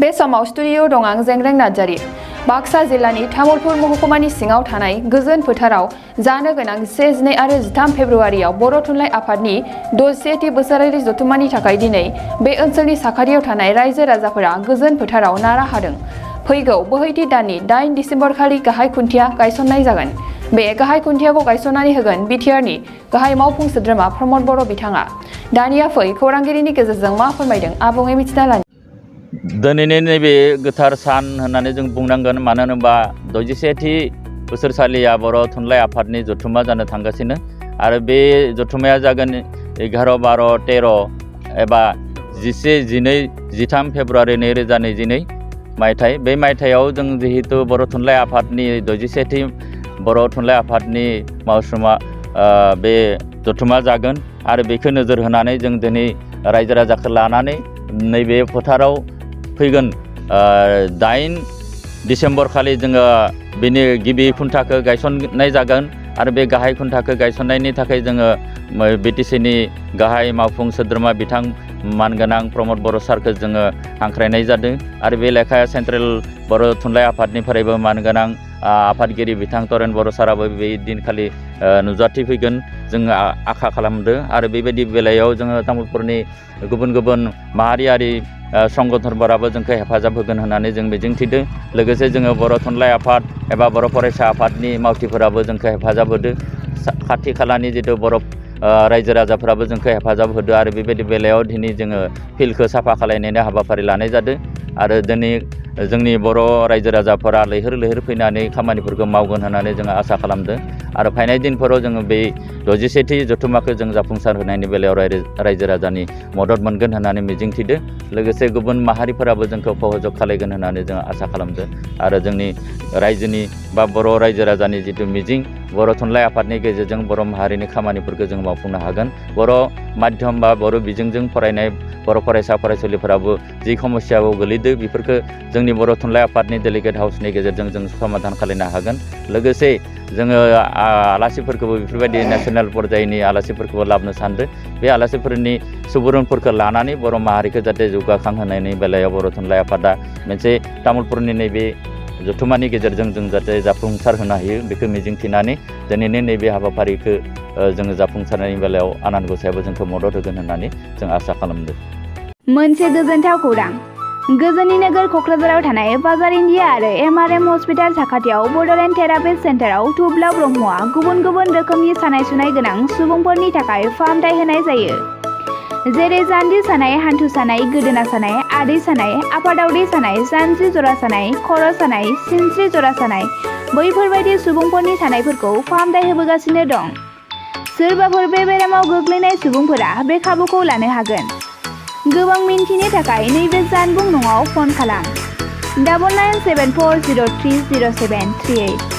बे समाव स्टुडिअ दं आं जेंग्रें नार्जारी। बाक्सा जिल्लानि तामुलपुर महकुमानि सिङाव थानाय गोजोन फोथाराव जानो गोनां 12 आरो 13 फेब्रुआरियाव बर' थुनलाइ आफादनि 61थि बोसोरारि जथुम्मानि थाखाय दिनै बे ओनसोलनि साखाथियाव थानाय रायजो राजाफोरा गोजोन फोथाराव नारा हादों। फैगौ बोहैथि दाननि 8 दिसेम्बर खालि गाहाय खुन्थिया गायसननाय जागोन। बे गाहाय खुन्थियाखौ गायसननानै होगोन बिटिआरनि गाहाय मावफुं सोद्रोमा प्रमद बर' बिथाङा। दानिया फै खौरांगिरिनि गेजेरजों मा फोरमायदों आबुङै मिथिना लानि। दिनैनि नैबे गोथार सान होननानै जों बुंनांगोन, मानो होनोबा 61थि बोसोरसालिया बर' थुनलाइ आफादनि जथुम्मा जानो थांगासिनो आरो बे जथुम्माया जागोन 11, 12, 13 एबा 11, 12, 13 फेब्रुआरि 2022 मायथाइ। बे मायथाइयाव जों जिहेतु बर' थुनलाइ आफादनि 61थि बर' थुनलाइ आफादनि मावसुमा बे जथुम्मा जागोन आरो बेखौ नोजोर होनानै जों दिनै रायजो राजाखौ लानानै नैबे फोथाराव फैगोन 8 दिसेम्बर खालि जोङो बेनि गिबि खुन्थाखौ गायसननाय जागोन आरो बे गाहाय खुन्थाखौ गायसननायनि थाखाय जोङो बिटिसिनि गाहाय मावफुं सोद्रोमा बिथां मानगोनां प्रमद बर' सारखौ जोङो हांख्रायनाय जादों आरो बे लेखाया सेन्ट्रेल बर' थुनलाइ आफादनिफ्रायबो मानगोनां आफादगिरि बिथां तरेन बर' साराबो बे दिनखालि नुजाथिफैगोन जोङो आखा खालामदों आरो बेबायदि बेलायाव जोङो तामुलपुरनि गुबुन गुबुन माहारियारि संगठनफोराबो जोंखौ हेफाजाब होगोन होननानै जों मिजिंथिदों। लोगोसे जोङो बर' थुनलाइ आफाद एबा बर' फरायसा आफादनि मावथिफोराबो जोंखौ हेफाजाब होदों। खाथि खालानि जितु बर' रायजो राजाफ्राबो जोंखौ हेफाजाब होदों आरो बेबायदि बेलायाव दिनै जोङो फिल्डखौ साफा खालायनायनि हाबाफारि लानाय जादों आरो दिनै जोंनि बर' रायजो राजाफोरा लैहोर लैहोर फैनानै खामानिफोरखौ मावगोन होननानै जोङो आसा खालामदों आरो फैनाय दिनफोराव जोङो बे 61थि जथुम्माखौ जों जाफुंसार होनायनि बेलायाव रायजो राजानि मदद मोनगोन होननानै मिजिंथिदों। लोगोसे गुबुन माहारिफोराबो जोंखौ सहयोग खालामगोन होननानै जों आसा खालामदों आरो जोंनि रायजोनि बा बर' रायजो राजानि जितु मिजिं बर' थुनलाइ आफादनि गेजेरजों बर' माहारिनि खामानिफोरखौ जों मावफुंनो हागोन। बर' माध्यम बा बर' बिजोंजों फरायनाय बर' फरायसा फरायसुलिफोराबो जि समस्यायाव गोलैदों बेफोरखौ जोंनि बर' थुनलाइ आफादनि डेलिगेट हाउसनि गेजेरजों जों समाधान खालामनो हागोन। लोगोसे जोङो आलासिफोरखौबो बेफोरबायदि नेसनेल पर्यायनि आलासिफोरखौबो लाबोनो सानदों। बे आलासिफोरनि सुबुरुनफोरखौ लानानै बर' माहारिखौ जाहाथे जौगाखांहोनायनि बेलायाव बर' थुनलाइ आफादा मोनसे तामुलपुरनि नैबे जथुम्मानि गेजेरजों जों जाहाथे जाफुंसार होनो हायो बेखौ मिजिंथिनानै दिनैनि नैबे हाबाफारिखौ जोङो जाफुंसारनायनि बेलायाव आनान गसायाबो जोंखौ मदद होगोन होननानै जों आसा खालामदों। मोनसे गोजोनथाव खौरां। गोजोननि नोगोर क'क्राझाराव थानाय बाजार इन्डिया आरो MRM हस्पिटाल साखाथियाव बड'लेण्ड थेरापिस्ट सेन्टाराव थुब्ला ब्रह्मआ गुबुन गुबुन रोखोमनि सानाय सुनाय गोनां सुबुंफोरनि थाखाय फाहामथाय होनाय जायो। जेरै जान्जि सानाय, हान्थु सानाय, गोदोना सानाय, आदै सानाय, आफादावदै सानाय, जानजि जरा सानाय, खर' सानाय, सिनस्रि जरा सानाय बैफोरबायदि सुबुंफोरनि सानायफोरखौ फाहामथाय होबोगासिनो दं। सोरबाफोर बे बेरामाव गोग्लैनाय सुबुंफोरा बे खाबुखौ लानो हागोन। गोबां मिन्थिनो थाखाय नैबे जानबुं नङाव फन खालाम 9974030738।